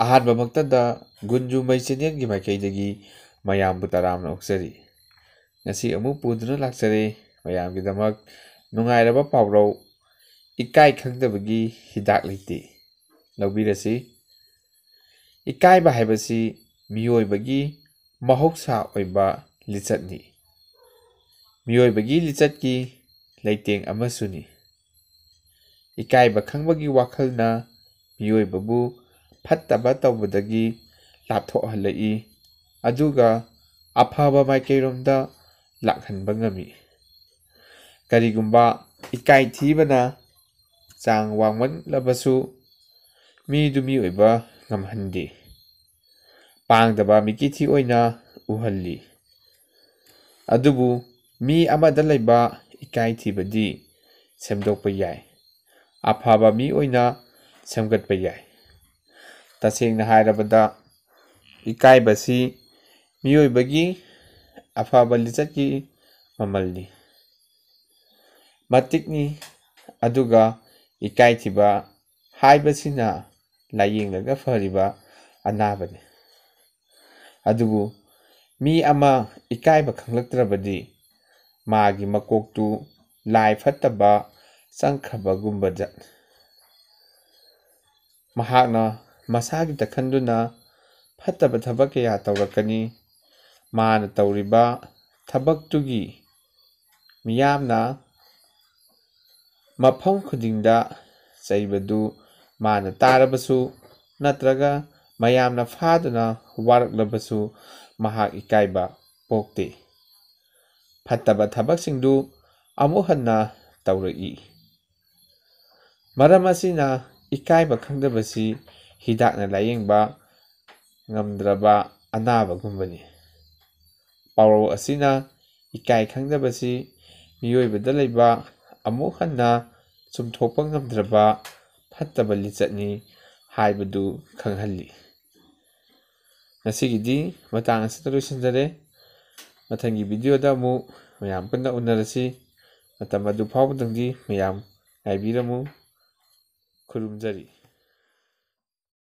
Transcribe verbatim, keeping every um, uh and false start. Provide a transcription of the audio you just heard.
ꯑꯍꯥꯟꯕꯃꯛꯇꯗ ꯒꯨꯟꯖꯨ ꯃꯩ ꯆꯦꯅꯦꯜꯒꯤ ꯃꯥꯏꯀꯩꯗꯒꯤ ꯃꯌꯥꯝꯕꯨ ꯇꯔꯥꯝꯅ ꯑꯣꯛꯆꯔꯤ꯫ ꯉꯁꯤ ꯑꯃꯨꯛ ꯄꯨꯗꯨꯅ ꯂꯥꯛꯆꯔꯦ ꯃꯌꯥꯝꯒꯤꯗꯃꯛ ꯅꯨꯡꯉꯥꯏꯔꯕ ꯄꯥꯎꯔꯧ, ꯏꯀꯥꯏ ꯈꯪꯗꯕꯒꯤ ꯍꯤꯗꯥꯛ ꯂꯩꯇꯦ꯫ ꯂꯧꯕꯤꯔꯁꯤ꯫ ꯏꯀꯥꯏꯕ ꯍꯥꯏꯕꯁꯤ ꯃꯤꯑꯣꯏꯕꯒꯤ ꯃꯍꯧꯁꯥ ꯑꯣꯏꯕ ꯂꯤꯆꯠꯅꯤ꯫ ꯃꯤꯑꯣꯏꯕꯒꯤ ꯂꯤꯆꯠꯀꯤ ꯂꯩꯇꯦꯡ ꯑꯃꯁꯨꯅꯤ꯫ ꯏꯀꯥꯏꯕ ꯈꯪꯕꯒꯤ ꯋꯥꯈꯜꯅ ꯃꯤꯑꯣꯏꯕꯕꯨ ꯐꯠꯇꯕ ꯇꯧꯕꯗꯒꯤ ꯂꯥꯞꯊꯣꯛꯍꯜꯂꯛꯏ, ꯑꯗꯨꯒ ꯑꯐꯕ ꯃꯥꯏꯀꯩꯔꯣꯝꯗ ꯂꯥꯛꯍꯟꯕ ꯉꯝꯃꯤ꯫ ꯀꯔꯤꯒꯨꯝꯕ ꯏꯀꯥꯏ ꯊꯤꯕꯅ ꯆꯥꯡ ꯋꯥꯡꯃꯜꯂꯕꯁꯨ ꯃꯤꯗꯨ ꯃꯤ ꯑꯣꯏꯕ ꯉꯝꯍꯟꯗꯦ꯫ ꯄꯥꯡꯗꯕ ꯃꯤꯀꯤꯊꯤ ꯑꯣꯏꯅ ꯎꯍꯜꯂꯤ꯫ ꯑꯗꯨꯕꯨ ꯃꯤ ꯑꯃꯗ ꯂꯩꯕ ꯏꯀꯥꯏ ꯊꯤꯕꯗꯤ ꯁꯦꯝꯗꯣꯛꯄ ꯌꯥꯏ, ꯑꯐꯕ ꯃꯤ ꯑꯣꯏꯅ ꯁꯦꯝꯒꯠꯄ ꯌꯥꯏ꯫ ꯇꯁꯦꯡꯅ ꯍꯥꯏꯔꯕꯗ, ꯏꯀꯥꯏꯕꯁꯤ ꯃꯤꯑꯣꯏꯕꯒꯤ ꯑꯐꯕ ꯂꯤꯆꯠꯀꯤ ꯃꯃꯜꯅꯤ, ꯃꯇꯤꯛꯅꯤ꯫ ꯑꯗꯨꯒ ꯏꯀꯥꯏꯊꯤꯕ ꯍꯥꯏꯕꯁꯤꯅ ꯂꯥꯏꯌꯦꯡꯂꯒ ꯐꯔꯤꯕ ꯑꯅꯥꯕꯅꯤ꯫ ꯑꯗꯨꯕꯨ ꯃꯤ ꯑꯃ ꯏꯀꯥꯏꯕ ꯈꯪꯂꯛꯇ꯭ꯔꯕꯗꯤ ꯃꯥꯒꯤ ꯃꯀꯣꯛꯇꯨ ꯂꯥꯏ ꯐꯠꯇꯕ ꯆꯪꯈ꯭ꯔꯕꯒꯨꯝꯕꯗ ꯃꯍꯥꯛꯅ ꯃꯁꯥꯒꯤꯗ ꯈꯟꯗꯨꯅ ꯐꯠꯇꯕ ꯊꯕꯛ ꯀꯌꯥ ꯇꯧꯔꯛꯀꯅꯤ꯫ ꯃꯥꯅ ꯇꯧꯔꯤꯕ ꯊꯕꯛꯇꯨꯒꯤ ꯃꯤꯌꯥꯝꯅ ꯃꯐꯝ ꯈꯨꯗꯤꯡꯗ ꯆꯩꯕꯗꯨ ꯃꯥꯅ ꯇꯥꯔꯕꯁꯨ ꯅꯠꯇ꯭ꯔꯒ ꯃꯌꯥꯝꯅ ꯐꯥꯗꯨꯅ ꯋꯥꯔꯛꯂꯕꯁꯨ ꯃꯍꯥꯛ ꯏꯀꯥꯏꯕ ꯄꯣꯛꯇꯦ꯫ ꯐꯠꯇꯕ ꯊꯕꯛꯁꯤꯡꯗꯨ ꯑꯃꯨꯛ ꯍꯟꯅ ꯇꯧꯔꯛꯏ꯫ ꯃꯔꯝ ꯑꯁꯤꯅ ꯏꯀꯥꯏꯕ ꯈꯪꯗꯕꯁꯤ ꯍꯤꯗꯥꯛꯅ ꯂꯥꯌꯦꯡꯕ ꯉꯝꯗ꯭ꯔꯕ ꯑꯅꯥꯕꯒꯨꯝꯕꯅꯤ꯫ ꯄꯥꯎꯔꯧ ꯑꯁꯤꯅ ꯏꯀꯥꯏ ꯈꯪꯗꯕꯁꯤ ꯃꯤꯑꯣꯏꯕꯗ ꯂꯩꯕ ꯑꯃꯨꯛ ꯍꯟꯅ ꯆꯨꯝꯊꯣꯛꯄ ꯉꯝꯗ꯭ꯔꯕ ꯐꯠꯇꯕ ꯂꯤꯆꯠꯅꯤ ꯍꯥꯏꯕꯗꯨ ꯈꯪꯍꯜꯂꯤ꯫ ꯉꯁꯤꯒꯤꯗꯤ ꯃꯇꯥꯡ ꯑꯁꯤꯗ ꯂꯣꯏꯁꯤꯟꯖꯔꯦ꯫ ꯃꯊꯪꯒꯤ ꯚꯤꯗꯤꯑꯣꯗ ꯑꯃꯨꯛ ꯃꯌꯥꯝ ꯄꯨꯟꯅ ꯎꯅꯔꯁꯤ꯫ ꯃꯇꯝ ꯑꯗꯨ ꯐꯥꯎꯕꯗꯪꯗꯤ ꯃꯌꯥꯝ ꯉꯥꯏꯕꯤꯔꯝꯃꯨ꯫ ꯈꯨꯔꯨꯝꯖꯔꯤ꯫